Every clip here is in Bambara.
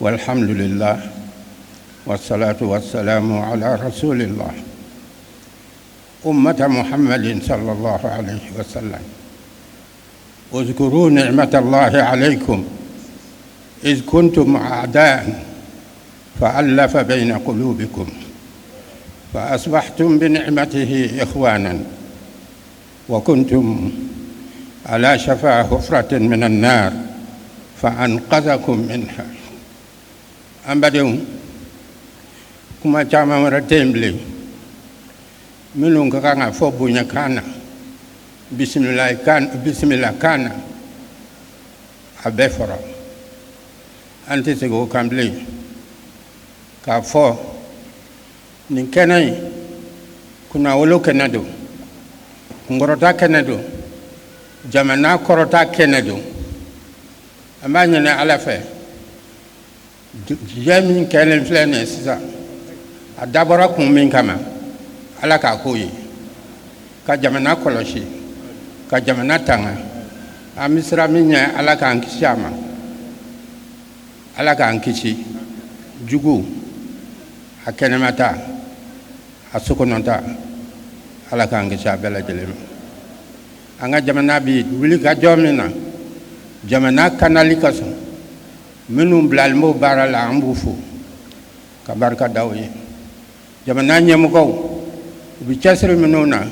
والحمد لله والصلاة والسلام على رسول الله. أمة محمد صلى الله عليه وسلم، اذكروا نعمة الله عليكم إذ كنتم أعداء فألف بين قلوبكم فأصبحتم بنعمته إخوانا وكنتم على شفا حفرة من النار فأنقذكم منها. An badenw, kuma caman wɛrɛ tɛ yen bilen minnu ka kan ka fɔ bonya kan na, bisimila kan, bisimila kan na, a bɛɛ fɔra. An tɛ segin o kan bilen k'a fɔ nin kɛnɛ in, kunnawolo kɛnɛ don, kunkɔrɔta kɛnɛ don, jamana kɔrɔta kɛnɛ don. An b'a ɲini Ala fɛ, jɛ min kɛlen filɛ nin ye sisan, a dabɔra kun min kama, Ala k'a k'o ye, ka jamana kɔlɔsi, ka jamana tanga. An bɛ siran min ɲɛ, Ala k'an kisi a ma, Ala k'an kisi jugu a kɛnɛmata, a sokɔnɔta, Ala k'an kisi a bɛɛ lajɛlen ma. An ka jamana bi wuli ka jɔ min na, jamana kanali ka sɔn, minnu bilalen b'o baara la, an b'u fo ka barika da u ye. Jamana ɲɛmɔgɔw, u bɛ cɛsiri minnu na,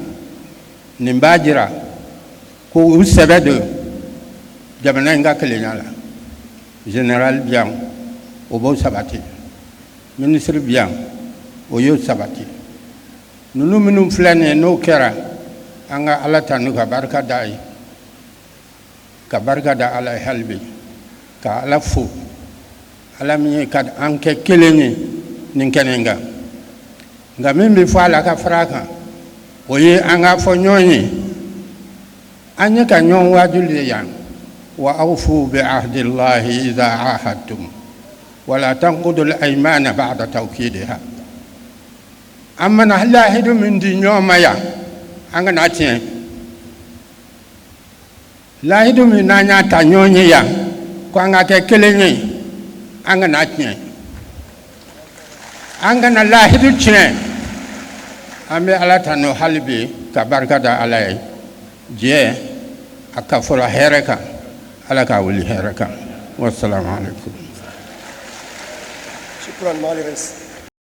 nin b'a jira ko u sɛbɛ don jamana in ka kelenya la. Général bi yan, o b'o sabati, minisiri bi yan, o y'o sabati. Ninnu minnu filɛ nin ye, n'o kɛra, an ka Ala tanu ka barika da ye, ka barika da Ala ye hali bi, ka Ala fo, Ala min ye ka an kɛ kelen ye nin kɛnɛ in kan. Nka min bɛ fɔ a la ka fara a kan, o ye an k'a fɔ ɲɔgɔn ye, an ye ka ɲɔgɔn waajuli de yan: wa awfu bi ahdillahi idha ahadtum wala tanqudu al-aymana ba'da tawkidiha. An mana lahidu min di ɲɔgɔn ma yan, an kana tiɲɛ. Lahidu min n'an y'a ta ɲɔgɔn ye yan ko an ka kɛ kelen ye, an kana tiɲɛ, an kana lahidu tiɲɛ. An bɛ Ala tanu hali bi ka barika da Ala ye. Diɲɛ a ka fɔlɔ hɛrɛ kan, Ala k'a wuli hɛrɛ kan. Wasalamu alaikum. شكرا معالي الرئيس.